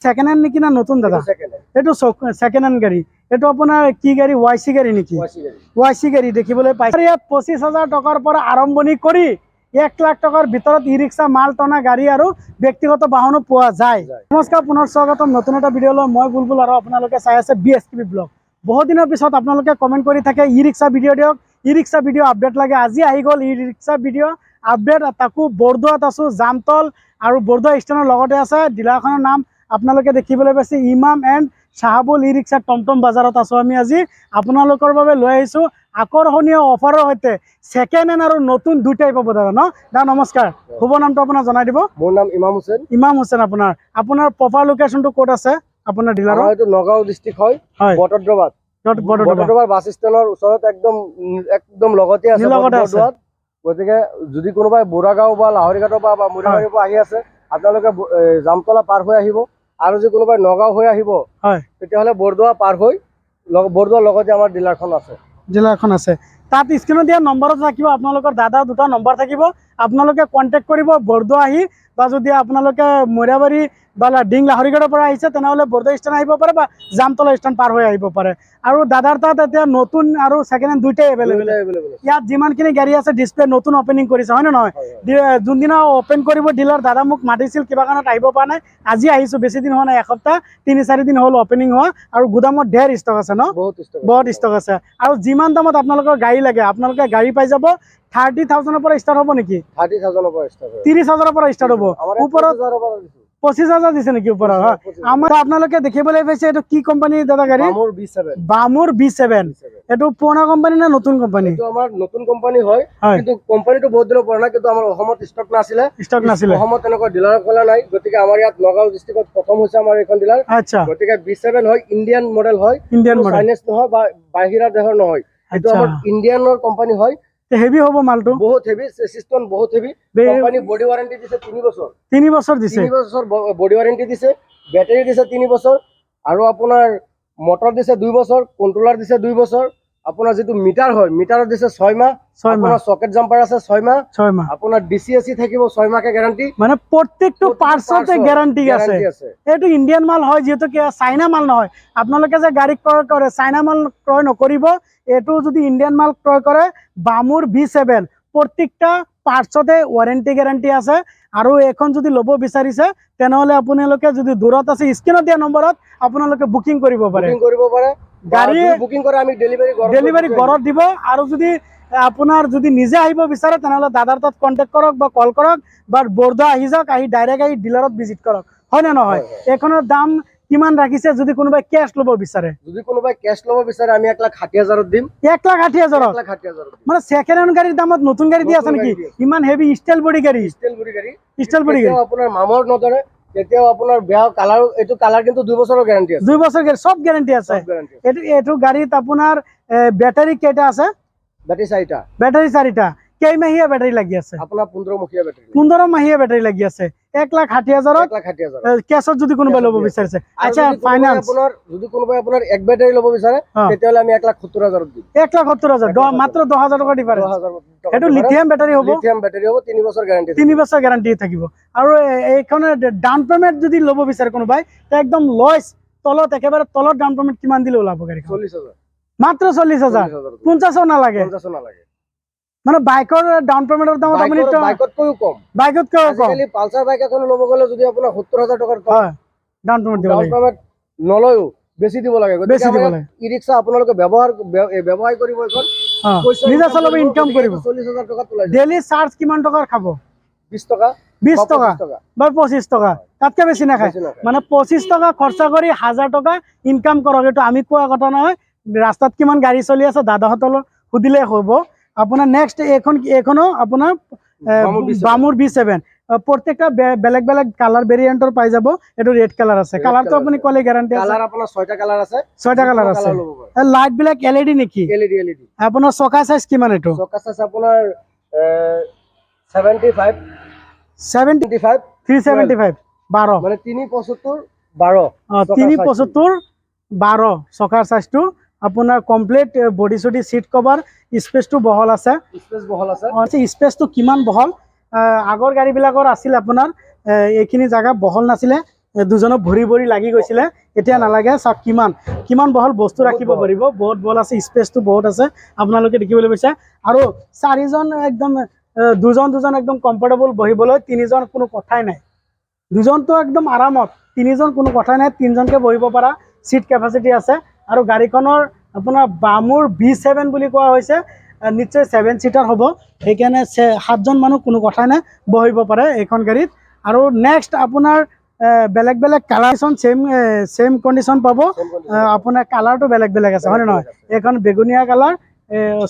Second hand নেকি না নতুন দাদা? ছেকেণ্ড। এইটো ছেকেণ্ড হেণ্ড গাড়ী। এইটো আপোনাৰ কি গাড়ী? ৱাই চি গাড়ী নেকি? গাড়ী। ৱাই চি গাড়ী দেখিবলৈ পাইছে। ইয়াত 25,000 টকাৰ পৰা আৰম্ভণি কৰি 1 লাখ টকাৰ ভিতৰত ই ৰিক্সা, মাল টনা গাড়ী আৰু ব্যক্তিগত বাহনো পোৱা যায়। যায়। নমস্কাৰ, পুনৰ স্বাগতম নতুন এটা ভিডিঅ'লৈ। মই বুলবুল আৰু আপোনালোকে চাই আছে বি এছ কে ব্লগ। বহুত দিনৰ পিছত আপোনালোকে কমেণ্ট কৰি থাকে, ই ৰিক্সা ভিডিঅ' দিয়ক, ই ৰিক্সা ভিডিঅ' আপডেট লাগে। আজি আহি গ'ল ই ৰিক্সা ভিডিঅ' আপডেট। তাকো বৰদোৱাত আছোঁ, জামতল আৰু বৰদোৱা ষ্টেণ্ডৰ লগতে আছে। ডিলাৰখনৰ নাম আপোনালোকে দেখিবলৈ পাইছে, ইমাম এণ্ড চাহাবুল ই ৰিক্সা। টমটম বজাৰত আছোঁ আমি। আজি আপোনালোকৰ বাবে লৈ আহিছোঁ আকৰ্ষণীয় অফাৰৰ সৈতে ছেকেণ্ড হেণ্ড আৰু নতুন দুটাই পাব দাদা ন? দাদা নমস্কাৰ, শুভ নামটো আপোনাৰ জনাই দিব। মোৰ নাম ইমাম হুছেইন। ইমাম হুছেইন, আপোনাৰ প্ৰপাৰ লোকেশ্যনটো ক'ত আছে আপোনাৰ ডিলাৰৰ? আমাৰ এইটো নগাঁও ডিষ্ট্ৰিক্ট হয়। বটদ্ৰৱাত। বটদ্ৰৱা। বটদ্ৰৱাৰ বাছ ষ্টেণ্ডৰ ওচৰত একদম একদম লগতে আছে। লগতে আছে। বটদ্ৰৱাত। গতিকে যদি কোনোবাই বুঢ়াগাঁও বা লাহৰীঘাটৰ পৰা বা মৈৰাবাৰীৰ পৰা আহি আছে, আপোনালোকে জামতলা পাৰ হৈ আহিব আৰু যদি কোনোবাই নগাঁও হৈ আহিব, তেতিয়াহ'লে বৰদোৱা পাৰ হৈ বৰদোৱাৰ লগতে আমাৰ ডিলাৰখন আছে। ডিলাৰখন আছে তাত। স্ক্ৰীণত দিয়া নম্বৰত থাকিব আপোনালোকৰ দাদা দুটা নম্বৰ থাকিব, আপোনালোকে কণ্টেক্ট কৰিব। বৰদোৱা আহি বা যদি আপোনালোকে মৈৰাবাৰী বা ডিং লাহৰীঘাটৰ পৰা আহিছে, তেনেহ'লে বৰদোৱা ষ্টেণ্ড আহিব পাৰে বা জামতলা ষ্টেণ্ড পাৰ হৈ আহিব পাৰে। আৰু দাদাৰ তাত এতিয়া নতুন আৰু ছেকেণ্ড হেণ্ড দুইটাই এভেইলেবল। দুয়োটাই available আছে। ইয়াত যিমানখিনি গাড়ী আছে, ডিছপ্লে নতুন অপেনিং কৰিছে, হয় নে নহয়? হয়। যোনদিনা অ'পেন কৰিব ডিলাৰ, দাদা মোক মাতিছিল, কিবা কাৰণত আহিব পৰা নাই। আজি আহিছোঁ, বেছি দিন হোৱা নাই, এসপ্তাহ 3-4 দিন হ'ল অ'পেনিং হোৱা। আৰু গুদামত ঢেৰ ষ্টক আছে ন? বহুত ষ্টক। বহুত ষ্টক আছে। আৰু যিমান দামত আপোনালোকৰ গাড়ী লাগে, আপোনালোকে গাড়ী পাই যাব। 30,000ৰ পৰা ষ্টাৰ্ট হ'ব নেকি? 30,000ৰ পৰা ষ্টক হয়। 30,000ৰ পৰা ষ্টাৰ্ট হ'ব। আমাৰ ইয়াত ওপৰত 25,000ৰ পৰা দিছো। 25,000 দিছে নেকি ওপৰত? হয়। 25,000। আমাৰ আপোনালোকে দেখিবলৈ পাইছে, এইটো কি কোম্পানী দাদা গাড়ী? বামুৰ বি 7। বামুৰ বি 7। এইটো পুৰণা কোম্পানী নে নতুন কোম্পানী? এইটো আমাৰ নতুন কোম্পানী হয়। কিন্তু কোম্পানীটো বহুত দিনৰ পুৰণা, কিন্তু আমাৰ অসমত ষ্টক নাছিলে। ষ্টক নাছিলে। অসমত তেনেকুৱা ডিলাৰ খোলা নাই। গতিকে আমাৰ ইয়াত নগাঁও ডিষ্ট্ৰিক্টত প্ৰথম হৈছে আমাৰ এইখন ডিলাৰ। গতিকে বি 7 হয়, ইণ্ডিয়ান মডেল হয়। Indian model. Chinese নহয় বা বাহিৰা দেশৰ নহয়, এইটো আমাৰ ইণ্ডিয়ানৰ কোম্পানী হয়। হেভি হ'ব মালটো। বহুত হেভি চিষ্টেম, বহুত হেভি। কোম্পানী বডি ৱাৰেণ্টি দিছে 3 বছৰ। 3 বছৰ দিছে। 3 বছৰ বডি ৱাৰেণ্টি দিছে, বেটাৰী দিছে 3 বছৰ আৰু আপোনাৰ মটৰ দিছে 2 বছৰ, কণ্ট্ৰলাৰ দিছে 2 বছৰ, আপোনাৰ যিটো মিটাৰ হয়, মিটাৰত দিছে 6 মাহ। 6 মাহ। আপোনাৰ চকেট জাম্পাৰ আছে 6 মাহ। 6 মাহ। আপোনাৰ ডিচি এচি থাকিব 6 মাহকে গেৰাণ্টি। মানে প্ৰত্যেকটো পাৰ্টছতে গেৰাণ্টি আছে। আছে। এইটো ইণ্ডিয়ান মাল হয়, যিহেতু চাইনা মাল নহয়। আপোনালোকে যে গাড়ী ক্ৰয় কৰে, চাইনা মাল ক্ৰয় নকৰিব। এইটো যদি ইণ্ডিয়ান মাল ক্ৰয় কৰে, বামুৰ বি 7, প্ৰত্যেকটা পাৰ্টছতে ৱাৰেণ্টি গেৰাণ্টি আছে। আৰু এইখন যদি ল'ব বিচাৰিছে, তেনেহ'লে আপোনালোকে যদি দূৰত আছে, স্ক্ৰীণত দিয়া নম্বৰত আপোনালোকে বুকিং কৰিব পাৰে। বুকিং কৰিব পাৰে। বুকিং কৰে আমি ডেলিভাৰী। ডেলিভাৰী ঘৰত দিব। আৰু যদি আপোনাৰ যদি নিজে আহিব বিচাৰে, তেনেহ'লে দাদাৰ তাত কণ্টেক্ট কৰক বা কল কৰক বা বৰদোৱা আহি যাওক, আহি ডাইৰেক্ট আহি ডিলাৰত ভিজিট কৰক, হয় নে নহয়? হয়। এইখনৰ দাম কিমান ৰাখিছে যদি কোনোবাই কেছ ল'ব বিচাৰে? যদি কোনোবাই কেছ ল'ব বিচাৰে, আমি 1,60,000ত দিম। 1,60,000ত? 1,60,000ত দিম। মানে ছেকেণ্ড হেণ্ড গাড়ীৰ দামত নতুন গাড়ী দি আছে নতুন নেকি? গাড়ী দি আছে। ইমান হেভি ষ্টাইল বডি গাড়ী। ষ্টাইল বডি গাড়ী। ষ্টাইল বডি গাড়ী। কেতিয়াও আপোনাৰ মামৰ নধৰে, কেতিয়াও আপোনাৰ বেয়া কালাৰ, এইটো কালাৰ কিন্তু 2 বছৰৰ গেৰাণ্টি আছে। 2 বছৰ গাড়ী, চব গেৰাণ্টি আছে। চব গেৰাণ্টি। এইটো গাড়ীত আপোনাৰ বেটাৰী কেইটা আছে? বেটাৰী চাৰিটা। বেটাৰী চাৰিটা। কেইমাহীয়া বেটাৰী লাগি আছে? আপোনাৰ 15 মহীয়া বেটাৰী। 15 মাহীয়া বেটাৰী লাগি আছে 1,60,000ত। 1,60,000। কেছত যদি কোনোবাই ল'ব কেছত দি বিচাৰিছে? আৰু যদি কোনোবাই ফাইনেন্স? আপোনাৰ যদি কোনোবাই আপোনাৰ এক বেটাৰী ল'ব বিচাৰে, তেতিয়াহ'লে আমি 1,70,000ত দিম। 1,70,000। মাত্ৰ 10,000 টকা ডিফাৰেঞ্চ। 10,000। সেইটো লিথিয়াম বেটাৰী হ'ব? লিথিয়াম বেটাৰী হ'ব, 3 বছৰ গেৰাণ্টি। 3 বছৰ গেৰাণ্টি থাকিব। আৰু এইখনৰ ডাউন পে'মেণ্ট যদি ল'ব বিচাৰে কোনোবাই, তে একদম লয়েষ্ট, তলত, একেবাৰে তলত ডাউন পে'মেণ্ট কিমান দিলে ওলাব গাড়ীখন? 40,000। মাত্ৰ 40,000? 40,000। 50ও নালাগে। 50ও নালাগে। মানে বাইকৰ ডাউন পে'মেণ্টৰ দামত আপুনি বাইকতকৈও কম। বাইকতকৈও কম। আজিকালি পালচাৰ বাইক এখন ল'ব গ'লে যদি আপোনাৰ 70,000 টকাৰ হয়, ডাউন পে'মেণ্ট দিব ডাউন লাগে। পেমেণ্ট নলয়ো, বেছি দিব লাগে। গতিকে বেছি দিব লাগে। ই ৰিক্সা আপোনালোকে ব্যৱসায় কৰিব এইখন, পইচা নিজে income চলাব, ইনকাম কৰিব। 40,000 টকাত ওলাই যাব। ডেইলি চাৰ্জ কিমান টকাৰ খাব? 20 টকা। 20 বা টকা। 25 টকা। বা 25 টকা, তাতকে বেছি নাখায়। বেছি নাখায়। মানে 25 টকা খৰচা কৰি 1000 টকা ইনকাম কৰক। এইটো আমি কোৱা কথা নহয়। ৰাস্তাত কিমান গাড়ী চলি আছে, দাদাহঁতৰ সুধিলে হ'ব। আপোনাৰ নেক্সট এইখন, এইখনো আপোনাৰ বামুৰ B7। বামুৰ বি 7। প্ৰত্যেকটা বেলেগ বেলেগ কালাৰ ভেৰিয়েণ্টৰ পাই যাব। এইটো ৰেড কালাৰ আছে। Red কালাৰটো colour আপুনি আছে। ক'লে গেৰাণ্টি আছে। কালাৰ আপোনাৰ ছয়টা কালাৰ আছে। ছয়টা কালাৰ যিকোনো আছে। ল'ব পাৰে। লাইট বিলাক এল ই ডি নেকি? LED, LED. আপোনাৰ চকা চাইজ কিমান এইটো? চকা চাইজ আপোনাৰ 75। 70 ফাইভ। 375 12। মানে 3.75 12। চকাৰ তিনি size টো। 75 12 চকাৰ চাইজটো। আপোনাৰ কমপ্লিট বডি চডি, চিট কভাৰ, স্পেচটো বহল আছে। স্পেচ বহল আছে। স্পেচটো কিমান বহল! আগৰ গাড়ীবিলাকৰ আছিল আপোনাৰ এইখিনি জেগা বহল নাছিলে। দুজনক ভৰি ভৰি লাগি গৈছিলে, এতিয়া নালাগে। চাওক কিমান কিমান বহল বস্তু বহুত ৰাখিব বহল। পাৰিব। বহুত বহল আছে, স্পেচটো বহুত আছে, আপোনালোকে দেখিবলৈ পাইছে। আৰু চাৰিজন একদম দুজন দুজন একদম কমফৰ্টেবল বহিবলৈ, তিনিজন কোনো কথাই নাই। দুজনটো একদম আৰামত, তিনিজন কোনো কথাই নাই। তিনিজনকে বহিব পৰা চিট কেপাচিটি আছে। আৰু গাড়ীখনৰ আপোনাৰ বামুৰ বি 7 বুলি কোৱা হৈছে, নিশ্চয় 7 চিটাৰ হ'ব। সেইকাৰণে সাতজন মানুহ কোনো কথাই নাই বহিব পাৰে এইখন গাড়ীত। আৰু নেক্সট আপোনাৰ বেলেগ বেলেগ কালাৰচন, ছেম ছেম কণ্ডিশ্যন পাব। আপোনাৰ কালাৰটো বেলেগ বেলেগ আছে, হয়নে নহয়? এইখন বেগুনীয়া কালাৰ,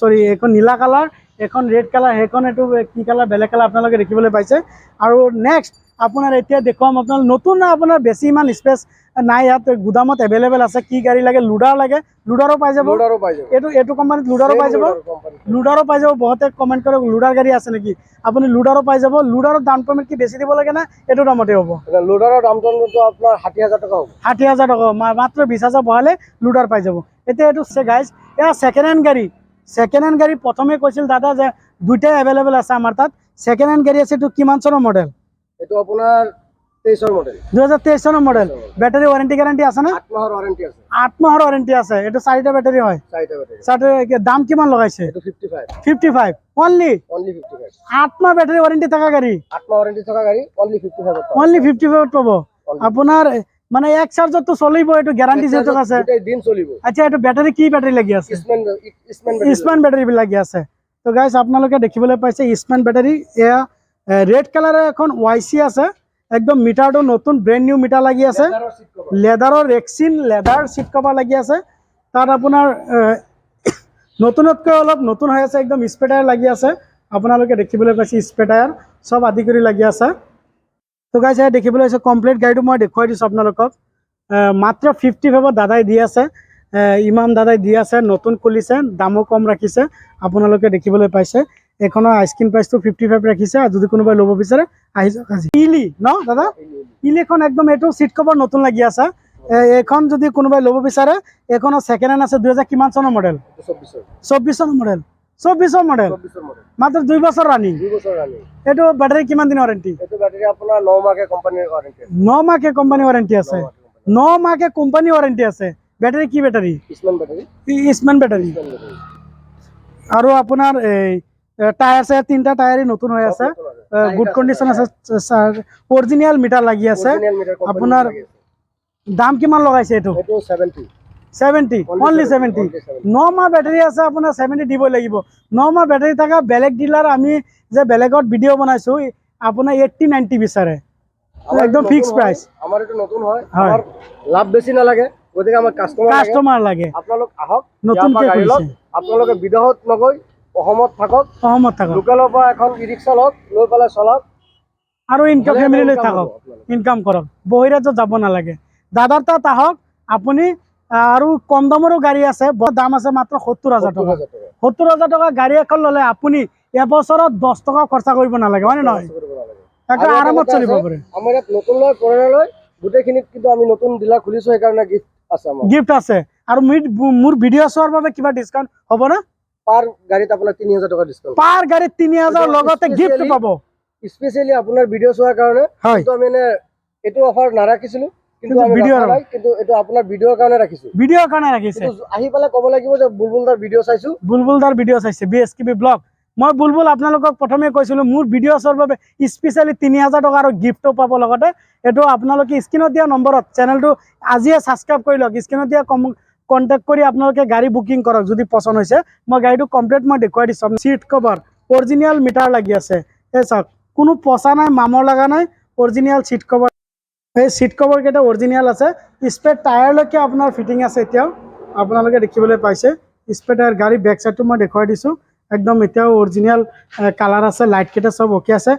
চৰি, এইখন নীলা কালাৰ, এইখন ৰেড কালাৰ, সেইখন এইটো কি কালাৰ, বেলেগ কালাৰ আপোনালোকে দেখিবলৈ পাইছে। আৰু নেক্সট আপোনাৰ এতিয়া দেখুৱাম আপোনাৰ নতুন, আপোনাৰ বেছি ইমান স্পেচ নাই ইয়াত, গুদামত এভেইলেবল আছে। কি গাড়ী লাগে? লুডাৰ লাগে? লুডাৰো পাই যাব। লোডাৰো পাই যাব। এইটো কোম্পানীত লুডাৰো পাই যাব। লুডাৰো পাই যাব। বহুতে কমেণ্ট কৰে লুডাৰ গাড়ী আছে নেকি? আপুনি লুডাৰো পাই যাব। লুডাৰৰ ডাউন পে'মেণ্ট কি বেছি দিব লাগে নে এইটো দামতে হ'ব? লোডাৰৰ দামটো আপোনাৰ 60,000 টকা হ'ব। 60,000 টকা, মাত্ৰ 20,000 বঢ়ালে লুডাৰ পাই যাব। এতিয়া এইটো গাইজ, এয়া ছেকেণ্ড হেণ্ড গাড়ী। ছেকেণ্ড হেণ্ড গাড়ী প্ৰথমে কৈছিল দাদা যে দুইটাই এভেইলেবল আছে আমাৰ তাত। ছেকেণ্ড হেণ্ড গাড়ী আছে। এইটো কিমান চনৰ মডেল? এইটো আপোনাৰ 23ৰ মডেল। 2023 চনৰ মডেল। বেটাৰী ৱাৰেণ্টি গেৰাণ্টি আছে না? 8 মাহৰ ৱাৰেণ্টি আছে। 8 মাহৰ ৱাৰেণ্টি আছে। এইটো চাৰিটা বেটাৰী হয়? চাৰিটা বেটাৰী। চাৰিটা। দাম কিমান লগাইছে? এইটো 55। 55 অনলি? অনলি 55। 8 মাহ বেটাৰী ৱাৰেণ্টি থকা গাড়ী। 8 মাহ ৱাৰেণ্টি থকা গাড়ী অনলি 55ত। অনলি 55ত পাব আপোনাৰ। মানে এক চাৰ্জততো চলিব এইটো, গেৰাণ্টি যিহেতু আছে। গোটেই দিন চলিব। আচ্ছা, এইটো বেটাৰী কি বেটাৰী লাগি আছে? ইষ্টমেন, ইষ্টমেন। ইষ্টমান বেটাৰী লাগি আছে। তো গাইজ, আপোনালোকে দেখিবলৈ পাইছে ইষ্টমান বেটাৰী। এয়া ৰেড কালাৰৰ এখন ৱাই চি আছে। একদম মিটাৰটো নতুন, ব্ৰেণ্ড নিউ মিটাৰ লাগি আছে। লেদাৰৰ ৰেক্সিন লেদাৰ চিট কভাৰ লাগি আছে। তাত আপোনাৰ নতুনতকৈ অলপ নতুন হৈ আছে। একদম স্পেয়াৰ টায়াৰ লাগি আছে। আপোনালোকে দেখিবলৈ পাইছে স্পেয়াৰ টায়াৰ চব আদি কৰি লাগি আছে। তো গাইজ, এয়া দেখিবলৈ পাইছে কমপ্লিট গাড়ীটো মই দেখুৱাই দিছোঁ আপোনালোকক। মাত্ৰ 55ত দাদাই দি আছে, ইমাম দাদাই দি আছে। নতুন খুলিছে, দামো কম ৰাখিছে। আপোনালোকে দেখিবলৈ পাইছে এইখনৰ আস্কিং প্ৰাইচটো 55 ৰাখিছে। আৰু যদি কোনোবাই ল'ব বিচাৰে আহি যাওক আজি। ইলি ন দাদা? ইলিখন একদম এইটো চিট কভাৰ নতুন লাগি আছে। এইখন যদি কোনোবাই ল'ব বিচাৰে, এইখনৰ ছেকেণ্ড হেণ্ড আছে। 2000 কিমান চনৰ মডেল? 24ৰ। 24ৰ মডেল, 24ৰ মডেল। 24ৰ মডেল। মাত্ৰ 2 বছৰ ৰানিং। 2 বছৰ ৰানিং। এইটো বেটাৰী কিমান দিনৰ ৱাৰেণ্টি? এইটো বেটাৰী আপোনাৰ 9 মাহকে কোম্পানীৰ ৱাৰেণ্টি আছে। 9 মাহকে কোম্পানী ৱাৰেণ্টি আছে। 9 মাহকে কোম্পানী ৱাৰেণ্টি আছে। বেটাৰী কি বেটাৰী? ইষ্টমেন বেটাৰী। ইষ্টমেন বেটাৰী। ইষ্টমেন বেটাৰী। আৰু আপোনাৰ এই টায়াৰ চায়াৰ তিনিটা টায়াৰে নতুন হৈ আছে, গুড কণ্ডিশ্যন আছে। অৰিজিনেল মিটাৰ লাগি আছে। আপোনাৰ দাম কিমান লগাইছে এইটো? এইটো 70। 70, অনলি 70। 9 মাহ বেটাৰী আছে আপোনাৰ, 70 দিবই লাগিব। 9 মাহ বেটাৰী থকা বেলেগ ডিলাৰ, আমি যে বেলেগত ভিডিঅ' বনাইছোঁ, আপোনাৰ 80 90 বিচাৰে, একদম ফিক্স প্ৰাইচ। আমাৰ এইটো নতুন হয়। হয়। আমাৰ লাভ বেছি নালাগে, গতিকে আমাৰ কাষ্টমাৰ লাগে। কাষ্টমাৰ লাগে। আপোনালোক আহক, নতুনকে ইয়াৰ পৰা গাড়ী লওক। খুলিছে। আপোনালোকে বিদেশত নগৈ অসমত থাকক। অসমত থাকক। লোকেলৰ পৰা এখন ই ৰিক্সা লওক, লৈ পেলাই চলাওক। আৰু ইনকাম ভালে ফেমিলি লৈ income থাকক। হ'ব আপোনালোকৰ। ইনকাম কৰক, বহিৰাজ্যত যাব নালাগে। দাদাৰ তাত আহক আপুনি। আৰু কম দামৰো গাড়ী আছে, বৰ দাম আছে, মাত্ৰ 70,000 টকা। 70,000 টকা। 70,000 টকা গাড়ী এখন ল'লে আপুনি এবছৰত 10 টকা খৰচা কৰিব নালাগে, হয়নে নহয়? খৰচ কৰিব নালাগে। একদম আৰু এটা আৰামত কথা চলিব আছে, পাৰে। আমাৰ ইয়াত নতুন লয় পুৰণা লয় গোটেইখিনিত কিন্তু আমি নতুন ডিলাৰ খুলিছো, সেইকাৰণে গিফ্ট আছে আমাৰ। গিফ্ট আছে। আৰু মোৰ ভিডিঅ' চোৱাৰ বাবে কিবা ডিছকাউণ্ট হ'ব না? পাৰ গাড়ীত আপোনাৰ 3000 টকা ডিছকাউণ্ট। পাৰ গাড়ীত 3000, এইটো লগতে গিফ্ট পাব। স্পেচিয়েলি আপোনাৰ ভিডিঅ' চোৱাৰ কাৰণে। হয়। কিন্তু আমি এনে এইটো অফাৰ নাৰাখিছিলো, কিন্তু কিন্তু আমি ভিডিঅ'ৰ ৰাখা নাই, কিন্তু এইটো আপোনাৰ ভিডিঅ'ৰ কাৰণে ৰাখিছো। ভিডিঅ'ৰ কাৰণে ৰাখিছে। কিন্তু আহি পেলাই ক'ব লাগিব যে বুলবুল দাৰ ভিডিঅ' চাইছো। বুলবুল দাৰ ভিডিঅ' চাইছে, B S K B blog. মই বুলবুল আপোনালোকক প্ৰথমে কৈছিলোঁ, মোৰ ভিডিঅ' চোৱাৰ বাবে স্পেচিয়েলি 3000 টকা আৰু গিফ্টো পাব লগতে। এইটো আপোনালোকে স্ক্ৰীণত দিয়া নম্বৰত চেনেলটো আজিয়ে ছাবস্ক্ৰাইব কৰি লওক। স্ক্ৰীণত দিয়া কম কণ্টেক্ট কৰি আপোনালোকে গাড়ী বুকিং কৰক যদি পচন্দ হৈছে। মই গাড়ীটো কমপ্লিট মই দেখুৱাই দিছোঁ। চিট কভাৰ অৰিজিনেল মিটাৰ লাগি আছে। এই চাওক, কোনো পচা নাই, মামৰ লগা নাই, অৰিজিনেল চিট কভাৰ। এই চিট কভাৰ কেইটা অৰিজিনেল আছে। স্পেয়াৰ টায়াৰলৈকে আপোনাৰ ফিটিং আছে এতিয়াও, আপোনালোকে দেখিবলৈ পাইছে স্পেয়াৰ টায়াৰ। গাড়ী বেক চাইডটো মই দেখুৱাই দিছোঁ। একদম এতিয়াও অৰিজিনেল কালাৰ আছে, লাইটকেইটা চব অ'কে আছে।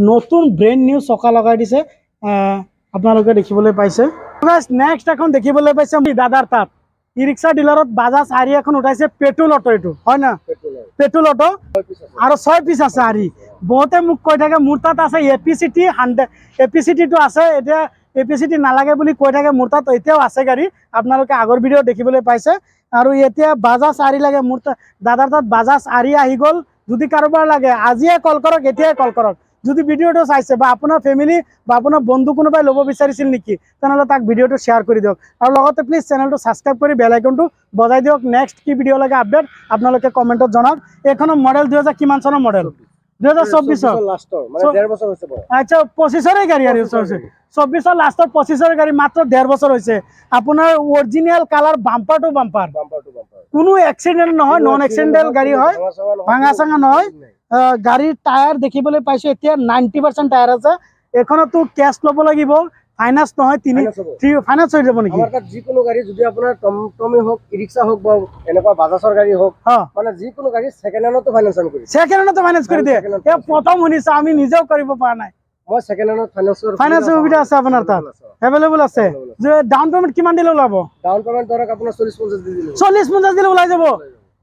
নতুন ব্ৰেণ্ড নিউ চকা লগাই দিছে, আপোনালোকে দেখিবলৈ পাইছে। নেক্সট এখন দেখিবলৈ পাইছে আমি দাদাৰ তাত ই ৰিক্সা ডিলাৰত বাজাজ আৰি এখন উঠাইছে। পেট্ৰল অটো এইটো, হয় না? পেট্ৰল অটো আৰু 6 পিচ আছে আৰি। বহুতে মোক কৈ থাকে মোৰ তাত আছে এ P C T 100, A P C টিটো আছে, এতিয়া এ পি চি টি নালাগে বুলি কৈ থাকে। মোৰ তাত এতিয়াও আছে গাড়ী, আপোনালোকে আগৰ ভিডিঅ' দেখিবলৈ পাইছে। আৰু এতিয়া বাজাজ আৰি লাগে মোৰ তাত, দাদাৰ তাত বাজাজ আৰি আহি গ'ল। যদি কাৰোবাৰ লাগে আজিয়ে কল কৰক, এতিয়াই কল কৰক। যদি ভিডিঅ'টো চাইছে বা আপোনাৰ ফেমিলি বা আপোনাৰ বন্ধু কোনোবাই ল'ব বিচাৰিছিল নেকি, তেনেহ'লে তাক ভিডিঅ'টো শ্বেয়াৰ কৰি দিয়ক আৰু লগতে প্লিজ চেনেলটো ছাবস্ক্ৰাইব কৰি বেল আইকনটো বজাই দিয়ক। নেক্সট কি ভিডিঅ' লাগে আপডেট আপোনালোকে কমেণ্টত জনাওক। এইখনৰ মডেল 2000 কিমান চনৰ মডেল? 2024ৰ? লাষ্টৰ, মানে 1.5 বছৰ হৈছে বয়স। আচ্ছা, 25ৰে গাড়ী আৰু? 25ৰ গাড়ী। 24ৰ লাষ্টৰ, 25ৰ গাড়ী, মাত্ৰ 1.5 বছৰ হৈছে। আপোনাৰ original colour, bumper to bumper. Bumper to bumper. কোনো এক্সিডেণ্ট নহয়, নন এক্সিডেণ্টেল গাড়ী হয়। ভাঙা চাঙা নহয়। গাড়ীৰ টায়াৰ দেখিবলৈ পাইছো, এতিয়া 90% টায়াৰ আছে। এইখনতো কেছ ল'ব লাগিব, ফাইনেন্স নহয়। তিনি থ্ৰী ফাইনেন্স হৈ যাব নেকি? আমাৰ তাত যিকোনো গাড়ী, যদি আপোনাৰ টমটমেই হওক, ই ৰিক্সা হওক বা এনেকুৱা বাজাজৰ গাড়ী হওক, মানে যিকোনো গাড়ী ছেকেণ্ড হেণ্ডতো ফাইনেন্স আমি কৰিছোঁ। ছেকেণ্ড হেণ্ডতো ফাইনেন্স কৰি দিয়ে? Second hand. এই প্ৰথম শুনিছো, আমি নিজেও কৰিব পৰা নাই। মই ছেকেণ্ড হেণ্ডত ফাইনেন্সৰ ফাইনেন্সৰ সুবিধা আছে আপোনাৰ তাত? এভেইলেবল আছে? যে ডাউন পেমেণ্ট কিমান দিলে ওলাব? ডাউন পেমেণ্ট ধৰক আপোনাৰ 40-50 দি দিলে। 40-50 দিলে ওলাই যাব।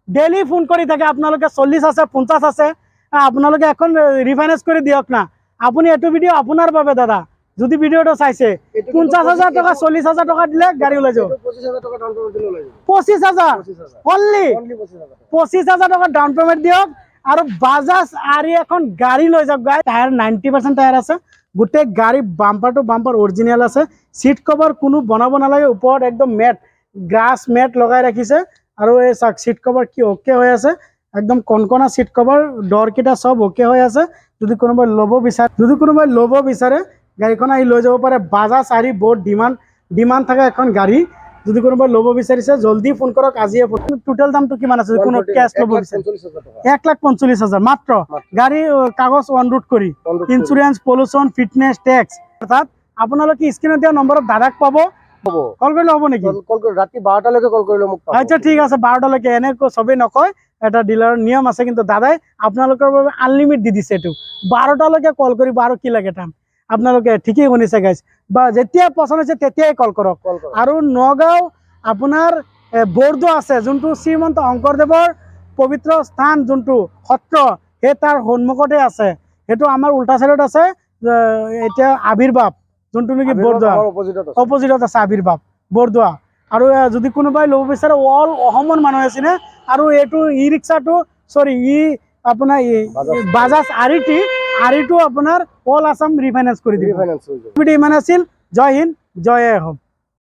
ডেইলি ফোন কৰি থাকে আপোনালোকে, 40 আছে, 50 আছে, আপোনালোকে এখন ৰিফাইনেন্স কৰি দিয়ক না। আপুনি এইটো ভিডিঅ' আপোনাৰ বাবে দাদা, যদি ভিডিঅ'টো চাইছে, এইটো কিন্তু 50,000 টকা, 40,000 টকা দিলে গাড়ী ওলাই যাব। এইটো 25,000 টকা ডাউন পেমেণ্ট দিলে ওলাই যাব। 25,000? 25,000। অনলি? অনলি 25,000 টকা। 25,000 টকা ডাউন পেমেণ্ট দিয়ক আৰু বাজাজ আৰি এখন গাড়ী লৈ যাওক। গাড়ী টায়াৰ 90% টায়াৰ আছে। গোটেই গাড়ী বাম্পাৰ টু বাম্পাৰ অৰিজিনেল আছে। চিট কভাৰ কোনো বনাব নালাগে, ওপৰত একদম মেট, গ্ৰাছ মেট লগাই ৰাখিছে। আৰু এই চাওক, চিট কভাৰ কি অ'কে হৈ আছে, একদম কনকনা চিট কভাৰ, ডৰকেইটা চব অ'কে হৈ আছে। যদি কোনোবাই ল'ব বিচাৰে, গাড়ীখন আহি লৈ যাব পাৰে। বাজাজ আৰি বহুত ডিমাণ্ড ডিমাণ্ড থকা এখন গাড়ী। যদি কোনোবাই ল'ব বিচাৰিছে, জলদি ফোন কৰক, আজিয়ে ফোন। টোটেল দামটো কিমান আছে, কোনো কেছ ল'ব বিচাৰে? 1,45,000 টকা। 1,45,000 মাত্ৰ। মাত্ৰ। গাড়ী কাগজ অন ৰোড কৰি, On road কৰি। Insurance, pollution, fitness, tax. অৰ্থাৎ আপোনালোকে স্ক্ৰীণত দিয়া নম্বৰত দাদাক পাব। হ'ব। কল কৰিলে হ'ব নেকি? কল কৰি, ৰাতি 12টালৈকে কল কৰিলে মোক পাব। আচ্ছা, ঠিক আছে, 12টালৈকে। এনেকৈ চবেই নকয়, এটা ডিলাৰৰ নিয়ম আছে, কিন্তু দাদাই আপোনালোকৰ বাবে আনলিমিট দি দিছে এইটো। 12টালৈকে কল কৰিব, আৰু কি লাগে টাইম? আপোনালোকে ঠিকেই শুনিছে গাইজ, বা যেতিয়া পচন্দ হৈছে তেতিয়াই কল কৰক। কল কৰক। আৰু নগাঁও আপোনাৰ বৰদোৱা আছে, যোনটো শ্ৰীমন্ত শংকৰদেৱৰ পবিত্ৰ স্থান, যোনটো সত্ৰ, সেই তাৰ সন্মুখতে আছে। সেইটো আমাৰ উল্টা চাইডত আছে। এতিয়া আৱিৰ্ভাৱ যোনটো নেকি বৰদোৱা আমাৰ অপজিটত আছে। অপজিটত আছে আৱিৰ্ভাৱ বৰদোৱা। আৰু যদি কোনোবাই ল'ব বিচাৰে, অল অসমৰ মানুহ আছিলে। আৰু এইটো ই ৰিক্সাটো, চৰি, ই আপোনাৰ বাজাজ। বাজাজ আৰিটি, আৰিটো আপোনাৰ অল আছাম ৰিফাইনেন্স কৰি দিব। ৰিফাইনেন্স হৈ যাব। ভিডিঅ' ইমান আছিল। জয় হিন্দ, জয় অসম।